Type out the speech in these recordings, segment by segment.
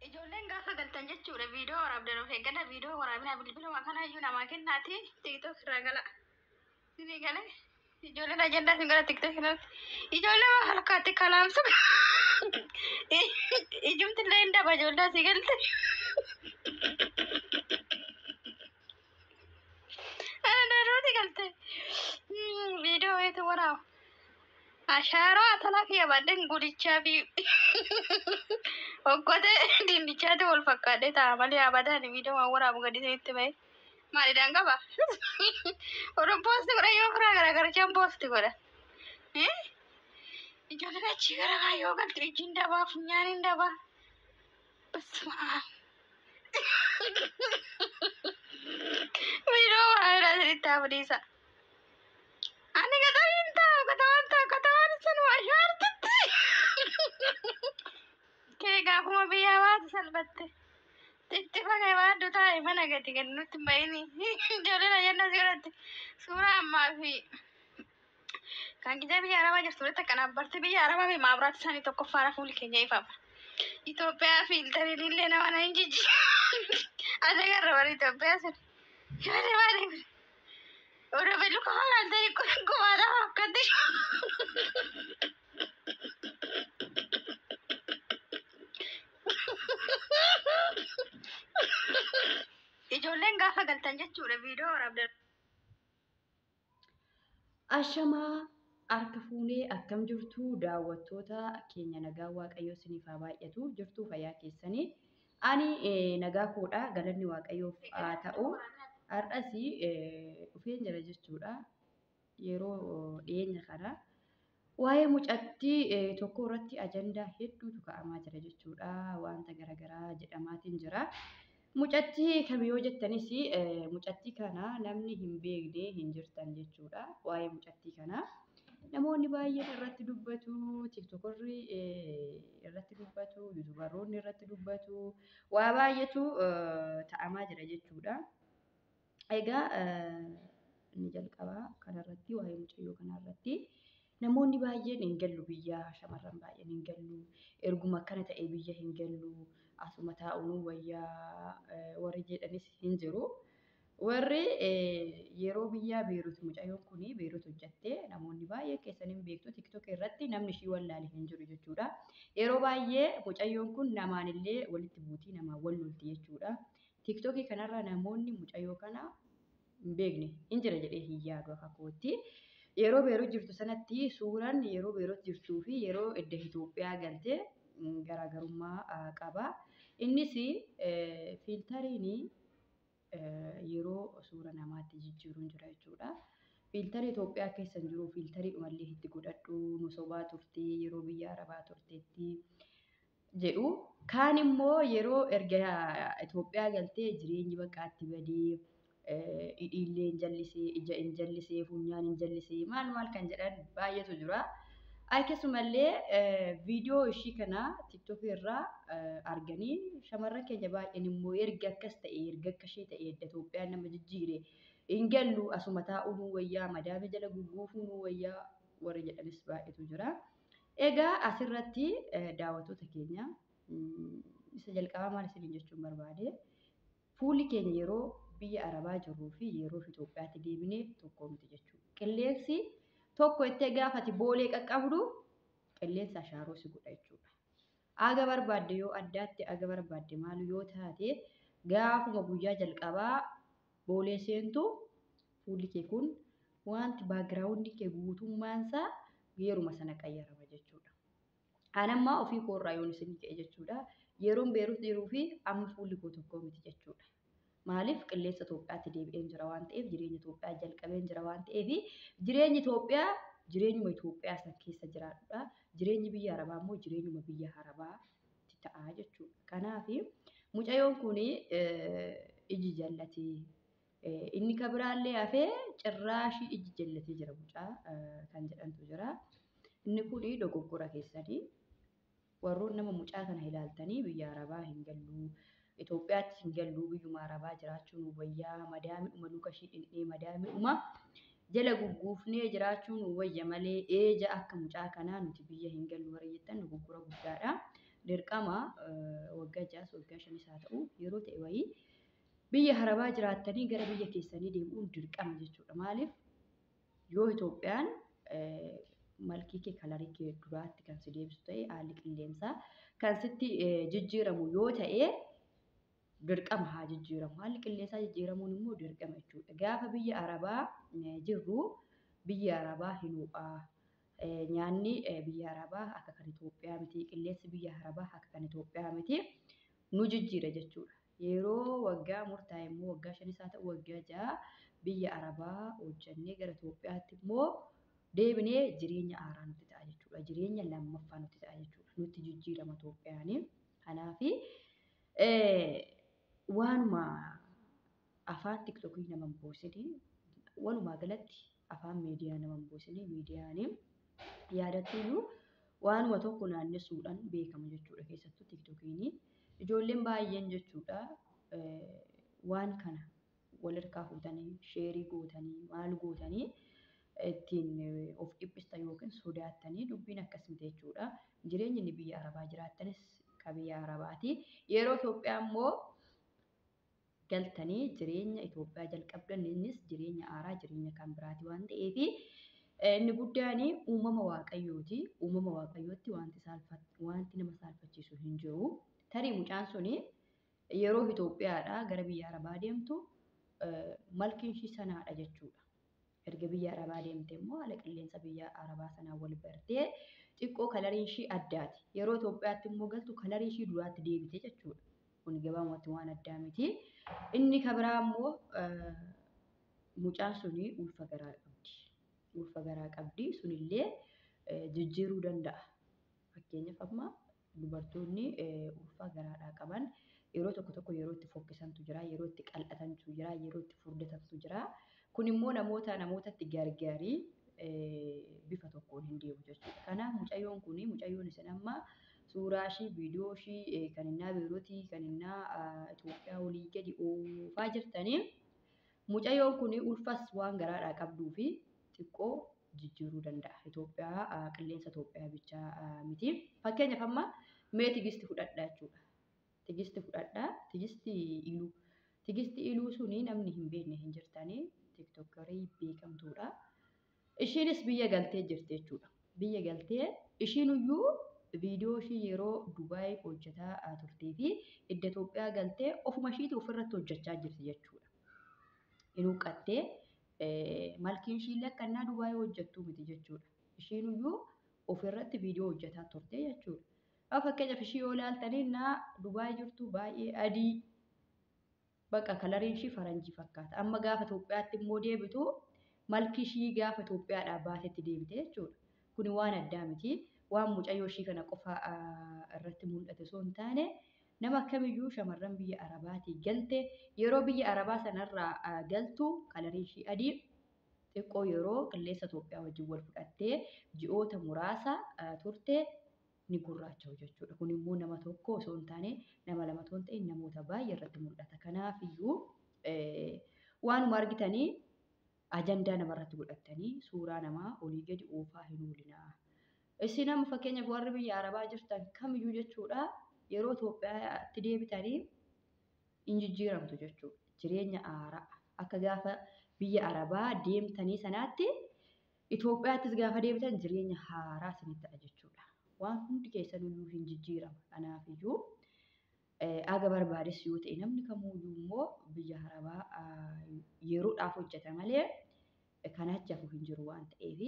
Ijoolleen gaafa galtan jechuudha viidiyoo waraabdan of eeggadha. Viidiyoo waraabinaa bilbiluma kanaayyuu namaa kennaati TikTok irraa gala. Isinii galee ijoolleen ajandaa isin gara TikTok irratti ijoollee waa harkaatti kalaamsu ijumti illee hin daba ijoollee asii galte. Ana daruuti galte viidiyoo wayitu waraaba. Ashaaroo atalaa kiyya baadheen gulichaa fi okkotee dinnichaati wal fakkaadhee ta'a malee abadaan viidiyoo waan waraabu gadi isinitti ba'e. Maalidhaan qaba? Oduun poosti godha yoo firaa garaagarachaan poosti godha. Ijoolleen achii gara kaayyoo galtu ijji hin dabaa funyaan hin dabaa. Basma aab. Viidiyoo waraabinaa isinitti haa fudhiisa. Ani gaxariin taa'u katamaan taa'u katamaan sanuma ashaartitti. Kee gaafuma biyyaa baatu salphatte. Xixxifa kee baadhu taa'e mana gadi gadi nutti hin ba'ini. Ijoolleen ayyaana si godhatte. Suuraa ammaa fi kan gizee biyya arabaa jirtu walitti akkanaabbarti biyya arabaa fi maabiraati isaanii tokkoffaadha fuulli keenya ifama. Itoophiyaa fiiltariin illee nama na hin jijjiiru. Ati garra warri Itoophiyaa sun. Maali maali. Oromoo luka haalaan ta'e gumaadhaaf akkatti. Ijoolleen gaafa galtan jechuudha viidiyoo waraabdan. Ashamaa harka fuunee akkam jirtu daawwattoota keenya, nagaa Waaqayyoo isiniif haa baay'atu. Jirtuu fayyaa keessanii? Ani nagaa koodha, galanni Waaqayyoof haa ta'u. Har'as dhufeen jira jechuudha. Yeroo dhiyeenya kana waa'ee mucattii tokko irratti ajandaa hedduutu ka'amaa jira jechuudha. Wanta garaagaraa jedhamaatiin jira. Mucattii kami yoo jettanis, mucattii kana namni hin beekne hin jirtan jechuudha. Waa'ee mucattii kanaa namoonni baay'een irratti dubbatu, tiktookorri irratti dubbatu, yuutuubaroonni irratti dubbatu, waa baay'eetu ta'amaa jira jechuudha. Egaa inni jalqabaa kanarratti, waa'ee mucayyoo kanarratti namoonni baay'een hin gallu biyya, shamarran baay'een hin gallu, erguma akkana ta'e biyya hin gallu, asuma taa'uu wayyaa warri jedhanis hin jiru. Warri yeroo biyya Beerut, mucayyoon kun Beerut hojjatte, namoonni baay'een keessan hin beektu, TikTok irratti namni ishii wallaale hin jiru jechuudha. Yeroo baay'ee mucayyoon kun namaan illee walitti buutii, namaan wal lolti jechuudha. TikTok kanarra namoonni mucayyoo kana hin beekne hin jira jedhee hin yaadu akka kootti. Yeroo Beerut jirtu sanatti suuraan yeroo Beerut jirtuu fi yeroo edda Itoophiyaa galte garaagarummaa qaba. Innis fiiltariin yeroo suura namaatti jijjiiruun jira jechuudha. Fiiltarii Itoophiyaa keessa hin jiru, fiiltarii dhumallee itti godhadhu, nu sobaa turte yeroo biyya Arabaa turteetti jedhu. Kaan immoo yeroo erga Itoophiyaa galtee jireenyi bakka itti badee, hidhiillee hin jallisee, ija hin jallisee, funyaan hin jallisee, maal maal kan jedhan baay'eetu jira. Akkasumallee viidiyoo ishii kana TikTok irraa arganii shamarran keenya baay'een immoo erga akkas ta'e, erga akka ishee ta'e, edda Itoophiyaan nama jijjiire hin gallu, asuma taa'uu nu wayyaa, madaamii jala gugguufuu nu wayyaa warri jedhanis baay'eetu jira. Egaa asirratti daawwattoota keenya, isa jalqabaa maal isiniin jechuun barbaade, fuulli keenya yeroo biyya Arabaa jirruu fi yeroo Itoophiyaatti deebine tokko miti jechuudha. Qilleensi tokko ittee gaafati boolee qaqqabdu qilleensa ashaaroo si godha jechuudha. Aga barbaadde yoo addaatti, aga barbaadde maal yoo taate, gaafuma guyyaa jalqabaa boolee seentu fuulli kee kun wanti baagiraawundi kee guutummaansaa yeruma sana qayyarama jechuudha. An amma ofii koorraa yoon isin ka'e jechuudha. Yeroon Beerut jiruu fi amma fuulli koo tokko miti jechuudha. Maaliif? Qilleensa Itoophiyaatti deebi'een jira waan ta'eef, jireenya Itoophiyaa jalqabeen jira waan ta'eef, jireenyi Itoophiyaa jireenyuma Itoophiyaa san keessa jiraadhudha. Jireenyi biyya Arabaa immoo jireenyuma biyya Arabaatti ta'a jechuudha. Kanaaf mucayyoon kun iji jallatee, inni ka biraallee hafee cirraashii iji jallatee jira mucaa kan jedhantu jira. Inni kun dogoggora keessanii. Warroon nama mucaa kana ilaaltanii biyya Arabaa hin gallu, Itoophiyaatti hin gallu, biyyuma Arabaa jiraachuu nu wayyaa, madaamiidhuma luka ishii dhindhee madaamiidhuma jala gugguufnee jiraachuu nu wayya malee eeja akka mucaa kanaa nuti biyya hin gallu warri jettan dogoggora guddaadha. Dirqama waggaa 6 waggaa 5 haa ta'u yeroo ta'e wayii biyya Arabaa jiraattanii gara biyya keessanii deebi'uun dirqama jechuudha. Maaliif yoo Itoophiyaan malkii kee kalarii kee duraatti kan si deebisu ta'e haalli qilleensaa kan sitti jijjiiramu yoo ta'e dirqama haa jijjiiramu. Haalli qilleensaa jijjiiramuun immoo dirqama jechuudha. Gaafa biyya Arabaa jirru biyya Arabaa hin ho'aa. Nyaanni biyya Arabaa akka kan Itoophiyaa miti. Qilleensi biyya Arabaa akka kan Itoophiyaa miti. Nu jijjiira jechuudha. Yeroo waggaa murtaa'e immoo waggaa 5 haa ta'u waggaa 6 biyya Arabaa hojjannee gara Itoophiyaatti immoo deebinee jireenya haaraa nutti ta'a jechuudha. Jireenya lammaffaa nutti ta'a jechuudha. Nutti jijjiirama Itoophiyaanii. Kanaafi waanuma afaan tiktokii nama hin buusini, walumaa galatti afaan miidiyaa nama hin buusini, miidiyaanii yaadattuyyuu waanuma tokko naannessuudhaan beekama jechuudha. Keessattuu tiktokiin ijoolleen baay'een jechuudha waan kana wal harkaa fuutanii sheerii gootanii maal gootanii ittiin of dhiphistan yookiin sodaattanii dubbiin akkas miti jechuudha. Jireenyi inni biyya Arabaa jiraattanis ka biyya Arabaati. Yeroo Itoophiyaa immoo galtanii jireenya Itoophiyaa jalqabdan innis jireenya haaraa jireenya kan biraati waan ta'eef inni guddaan uumama Waaqayyooti. Uumama Waaqayyootti wanti nama saalfachiisu hin jiru. Tarii mucaan suni yeroo Itoophiyaadhaa gara biyya Arabaa deemtu malkiin ishii sanaadha jechuudha. Erga biyya Arabaa deemte immoo haala qilleensa biyya Arabaa sanaan wal bartee xiqqoo kalariin ishii addaati. Yeroo Itoophiyaatti immoo galtu kalarii ishii duraatti deebite jechuudha. Kun gabaabumatti waan addaa miti. Inni kan biraa immoo mucaan suni ulfa garaa qabdi. Ulfa garaa qabdi sunillee jijjiiruu danda'a. Fakkeenyaaf amma dubartoonni ulfa garaadhaa qaban yeroo tokko tokko yeroo itti fokkisantu jira, yeroo itti qal'atantu jira, yeroo itti furdatantu jira. Kun immoo namootatti gargaarii bifa tokkoon hin deemu jechuudha. Kanaaf mucayyoon kun mucayyoon isin amma suuraa ishii, viidiyoo ishii kan innaa Beeruutii, kan innaa Itoophiyaa olii gadi oofaa jirtanii mucayyoon kun ulfas waan garaadhaa qabduu fi xiqqoo jijjiiruu danda'a. Itoophiyaa qilleensa Itoophiyaa bichaa miti. Fakkeenyaaf amma mee Tigisti fudhadhaa jechuudha. Tigisti fudhadhaa. Tigisti Iluu. Tigisti Iluu suni namni hin beekne hin jirtanii tiktokkarii beekamtuudha. Ishiinis biyya galtee jirti jechuudha. Biyya galtee ishiinuyyuu viidiyoo ishii yeroo Dubaay hojjetaa turtee fi idda Itoophiyaa galtee ofuma ishiitii ofirratti hojjechaa jirti jechuudha. Hin huqqattee malkiin ishiillee akka innaa Dubaay hojjettuu miti jechuudha. Ishiinuyyuu ofirratti viidiyoo hojjetaa turte jechuudha. Fakkeenyaaf ishii yoo ilaaltanii innaa Dubaay jirtu baay'ee adii bakka kalariin ishii faranjii fakkaata. Amma gaafa Itoophiyaatti immoo deebitu malki ishii gaafa Itoophiyaadhaa baatetti deebite jechuudha. Kuni waan addaa miti. Waan mucayyoo ishii kana qofa irratti mul'ate osoo hin taane nama kamiyyuu shamarran biyya Arabaatii galte yeroo biyya Arabaa sanarraa galtu kalariin ishii adii xiqqoo yeroo qilleensa Itoophiyaa wajjin wal fudhattee ji'oota muraasa turte ni gurraacha'u jechuudha. Kun immoo nama tokko osoo hin taane nama lama osoo hin ta'in namoota baay'ee irratti mul'ata. Kanaafiyyuu waanuma argitanii ajandaa namarratti godhattanii suuraa namaa olii gadi oofaa hin oolinaa. Isin amma fakkeenyaaf warri biyya Arabaa jirtan kamiyyuu jechuudha yeroo Itoophiyaatti deebitanii hin jijjiiramtu jechuudha. Jireenya haaraa akka gaafa biyya Arabaa deemtanii sanaatti Itoophiyaattis gaafa deebitan jireenya haaraa isinitti ta'a jechuudha. Waan hundi keessaniyyuu hin jijjiirama. Kanaafiyyuu aga barbaades yoo ta'e namni kamuyyuu immoo biyya Arabaa yeroodhaaf hojjeta malee kan achi hafu hin jiru waan ta'eef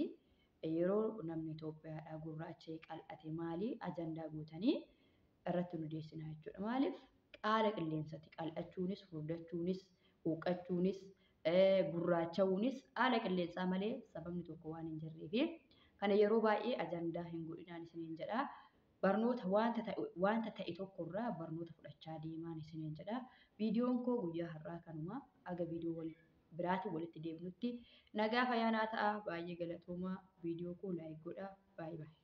yeroo namni Itoophiyaadhaa gurraacha'ee qal'ate maali ajandaa gootanii irratti nu deessinaa jechuudha. Maaliif qaala qilleensati qal'achuunis furdachuunis huqqachuunis gurraacha'uunis haala qilleensaa malee sababni tokko waan hin jirreef kana yeroo baay'ee ajandaa hin godhinaan isiniin jedha. Barnoota wanta ta'e tokkorraa barnoota fudhachaa deemaan isiniin jedha. Viidiyoon koo guyyaa har'aa kanuma aga viidiyoo biraatiin walitti deebinutti nagaa fayyaa naa ta'a. Baay'ee galatoomaa. Viidiyoo koo laayik godhaa. Baay'ee baay'ee.